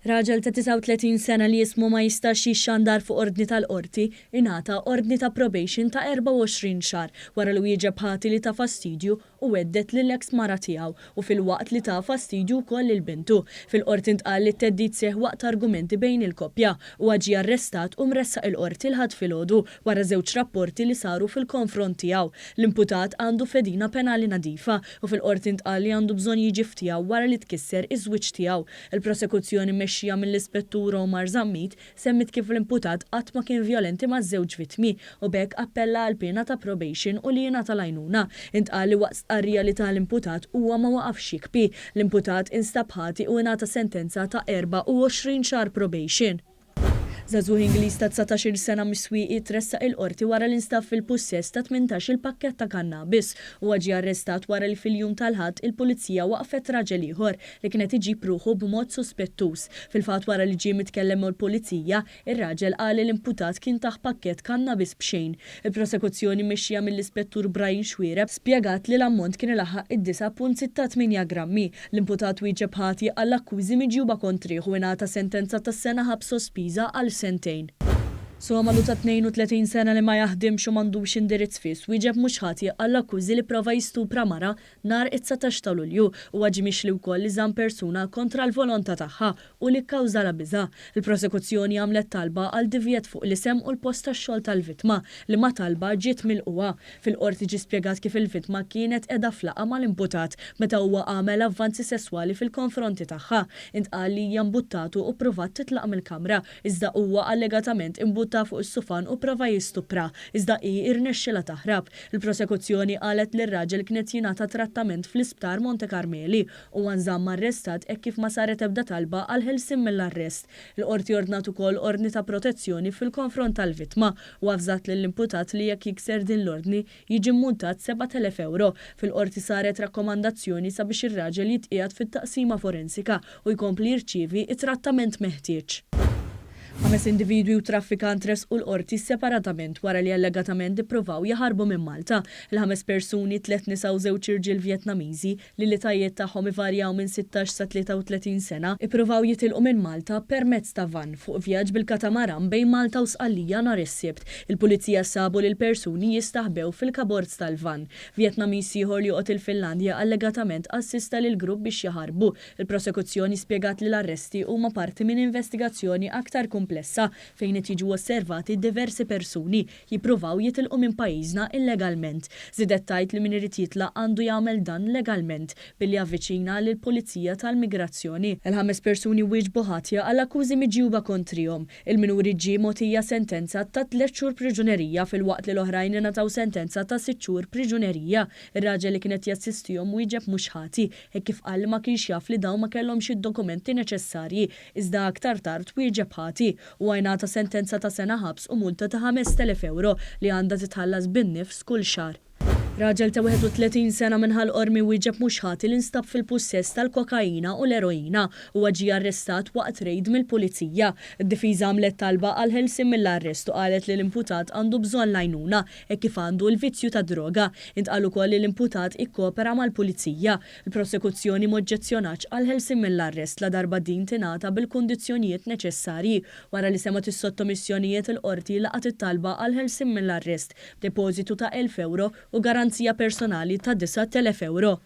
Raġel ta' 39 sena li ismu ma jistax jixxandar fuq ordni tal-Qorti ingħata ordni ta' probation ta' 24 xahar wara li wieġeb ħati li ta fastidju u hedded lill-eks mara tiegħu u filwaqt li ta fastidju wkoll lil bintu. Fil-Qorti ntqal li t-theddid seħħ waqt argumenti bejn il-koppja. Huwa ġie arrestat u mressaq il-Qorti l-Ħadd filgħodu wara żewġ rapporti li saru fil-konfront tiegħu. L-imputat għandu fedina penali nadifa u fil-Qorti ntqal li għandu bżonn jiġi f'tiegħu wara li tkisser iż-żwieġ tiegħu. Il-prosekuzzjoni mmexxija mill-Ispettur Omar Zammit semmiet kif l-imputat qatt ma kien vjolenti maż-żewġ vittmi u b'hekk appella għal piena ta' probation u li jingħata l-għajnuna. Intqal li waqt stqarrija li ta l-imputat huwa ma waqafx jikbi. L-imputat instab ħati u ingħata sentenza ta' 24 xahar probation. Żagħżugħ Ingliż ta' 19-il sena mis-Swieqi tressaq il-Qorti wara li nstab fil-pussess ta' 18-il pakkett ta' kannabis. Huwa ġie arrestat wara li fil-jum tal-Ħadd il-Pulizija waqqfet raġel ieħor li kien qed iġib ruħu b'mod suspettuż. Fil-fatt wara li ġie mitkellem mal-Pulizija, ir-raġel qal li l-imputat kien tah pakkett kannabis b'xejn. Il-prosekuzzjoni mmexxija mill-Ispettur Brian Xuereb spjegat li l-ammont kien ilaħħaq id-9.68 grammi. L-imputat wieġeb ħati għall-akkużi miġjuba kontrih u ingħata sentenza ta' sena ħabs sospiża għal sentejn. Somalu ta' 32 sena li ma jaħdimx u m'għandux indirizz fiss wieġeb mhux ħati għall-akkużi li pprova jistupra mara nhar it-19 ta' Lulju. Huwa ġie mixli wkoll li żamm persuna kontra l-volontà tagħha u li kkawżalha biża'. Il-prosekuzzjoni għamlet talba għal divjett fuq l-isem u l-post tax-xogħol tal-vittma, liema talba ġiet milqugħa. Fil-Qorti ġie spjegat kif il-vittma kienet qiegħda f'laqgħa mal-imputat meta huwa għamel avvanzi sesswali fil-konfronti tagħha. Intqal li hija mbuttatu u ppruvat titlaq mill-kamra, iżda huwa allegatament imbuttha fuq is-sufan u pprova jistuprha, iżda hi rnexxilha taħrab. Il-prosekuzzjoni qalet li r-raġel kien qed jingħata trattament fl-Isptar Monte Carmeli. Huwa nżamm arrestat hekk kif ma saret ebda talba għall-ħelsien mill-arrest. Il-Qorti ordnat ukoll ordni ta' protezzjoni fil-konfront tal-vittma u avżat lill-imputat li jekk jikser din l-ordni, jiġi mmultat 7,000 ewro. Fil-Qorti saret rakkomandazzjoni sabiex ir-raġel jitqiegħed fit-taqsima forensika u jkompli jirċievi t-trattament meħtieġ. Ħames individwi u traffikant tressqu l-Qorti separatament wara li allegatament ippruvaw jaħarbu minn Malta. Il-ħames persuni, tliet nisa u żewġ irġiel Vjetnamiżi, li l-etajiet tagħhom ivarjaw minn 16 sa 33 sena, ippruvaw jitilqu minn Malta permezz ta' vann fuq vjaġġ bil-katamaran bejn Malta u Sqallija nhar is-Sibt. Il-Pulizija sabu lill-persuni jistaħbew fil-kabords tal-vann. Vjetnamiż ieħor li joqgħod il-Finlandja allegatament assista lill-grupp biex jaħarbu. Il-Prosekuzzjoni spjegat li l-arresti huma parti minn investigazzjoni aktar kumplessa fejn qed jiġu osservati diversi persuni jippruvaw jitilqu minn pajjiżna illegalment. Żiedet tgħid li min irid jitlaq għandu jagħmel dan legalment billi javviċina lill-Pulizija tal-Migrazzjoni. Il-ħames persuni wieġbu ħatja għall-akkużi miġjuba kontrihom. Il-minuri ġie mogħtija sentenza ta' tliet xhur priġunerija filwaqt li l-oħrajn ingħataw sentenza ta' sitt xhur priġunerija. Ir-raġel li kien qed jassistihom wieġeb mhux ħati hekk kif qal li ma kienx jaf li dawn ma kellhomx id-dokumenti neċessarji iżda aktar tard wieġeb ħati. Huwa ingħata sentenza ta' sena ħabs u multa ta' 5,000 ewro li għandha titħallas bin-nifs kull xahar. Raġel ta' 31 sena minn Ħal Qormi wieġeb mhux ħati li nstab fil-pussess tal-kokaina u l-eroina. Huwa ġie arrestat waqt rejd mill-Pulizija. Id-difiża għamlet talba għall-ħelsien mill-arrest u qalet li l-imputat għandu bżonn l-għajnuna hekk kif għandu l-vizzju tad-droga. Intqal ukoll li l-imputat ikkopera mal-Pulizija. Il-prosekuzzjoni m'oġġezzjonatx għall-ħelsien mill-arrest ladarba din tingħata bil-kundizzjonijiet neċessarji. Wara li semgħet is-sottomissjonijiet il-Qorti laqgħet it-talba għall-ħelsien mill-arrest b'depożitu ta' 1,000 ewro u garanzija personali ta' 9,000 ewro.